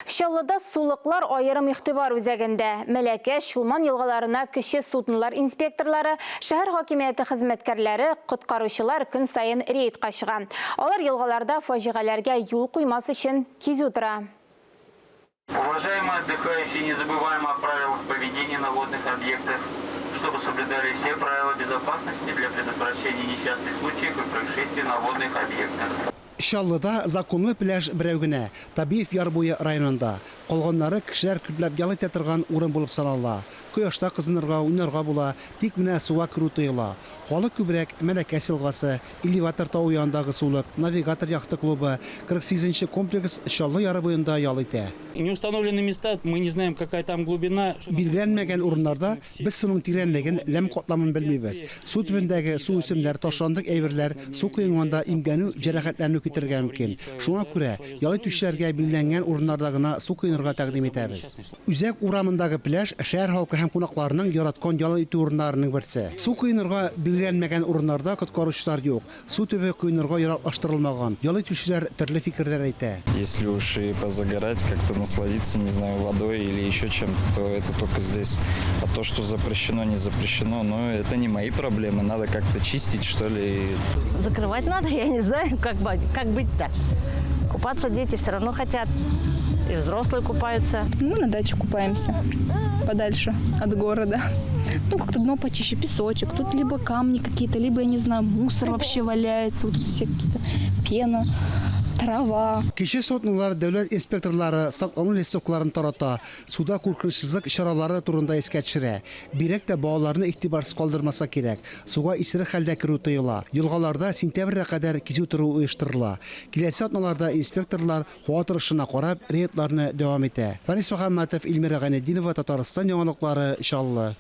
Чаллыда сулыклар аерым игътибар үзәгендә. Мәләкәс, Чулман елгаларына кече суднолар инспекторлары, шәһәр хакимияте хезмәткәрләре, коткаручылар көн саен рейдка чыга. Алар елгаларда фаҗигаләргә юл куймас өчен кизү тора. Уважаемые отдыхающие, не забываем о правилах поведения на водных объектах, чтобы соблюдали все правила безопасности для предотвращения несчастных случаев и происшествий на водных объектах. Чаллыда законлы пляж берәү генә, Табиев яр буе районында. Калганнары кешеләр күпләп ял итә торган урын булып санала. Кояшта кызынырга, уйнарга була, тик менә суга керү тыела. Халык күбрәк Мәләкәс елгасы, Элеватор тавы янындагы сулык, Навигатор яхта клубы, 48 нче комплекс Чаллы яры буенда ял итә. Не установлены места, мы не знаем, какая там глубина. Билгеләнмәгән урыннарда без суның тирәнлеген, ләм катламын белмибез. Су төбендәге суүсемнәр, ташландык әйберләр су коенганда имгәнү, җәрәхәтләнү китерергә мөмкин. Шуңа күрә, ял итүчеләргә билгеләнгән урыннарда гына су коенырга тәкъдим итәбез. Үзәк урамындагы пляж, шәһәр халкы һәм кунакларының яраткан ял итү урыннарының берсе. Су коенырга билгеләнмәгән урыннарда коткаручылар юк. Су төбе коенырга яраклаштырылмаган. Ял итүчеләр төрле фикерләр әйтә. Если уж и позагорать, как-то насладиться, не знаю, водой или еще чем-то, то это только здесь. А то, что запрещено, не запрещено, но это не мои проблемы. Надо как-то чистить, что ли. Закрывать надо, я не знаю, как, как быть-то. Купаться дети все равно хотят. И взрослые купаются. Мы на даче купаемся подальше от города. Ну, как-то дно почище, песочек. Тут либо камни какие-то, либо, я не знаю, мусор вообще валяется. Вот тут все какие-то пена, трава. Кече суднолар дәүләт инспекторлары саклану листовкаларын тарата, суда куркынычсызлык чаралары турында искә төшерә. Бигрәк тә балаларны игътибарсыз калдырмаска кирәк. Суга исерек хәлдә керү тыела. Елгаларда сентябрьгә кадәр кизү тору оештырыла. Киләсе атналарда инспекторлар һава торышына карап, рейдларны дәвам итә. Фәнис Мөхәммәтов, Илмира Гайнетдинова, Татарстан яңалыклары, Чаллы.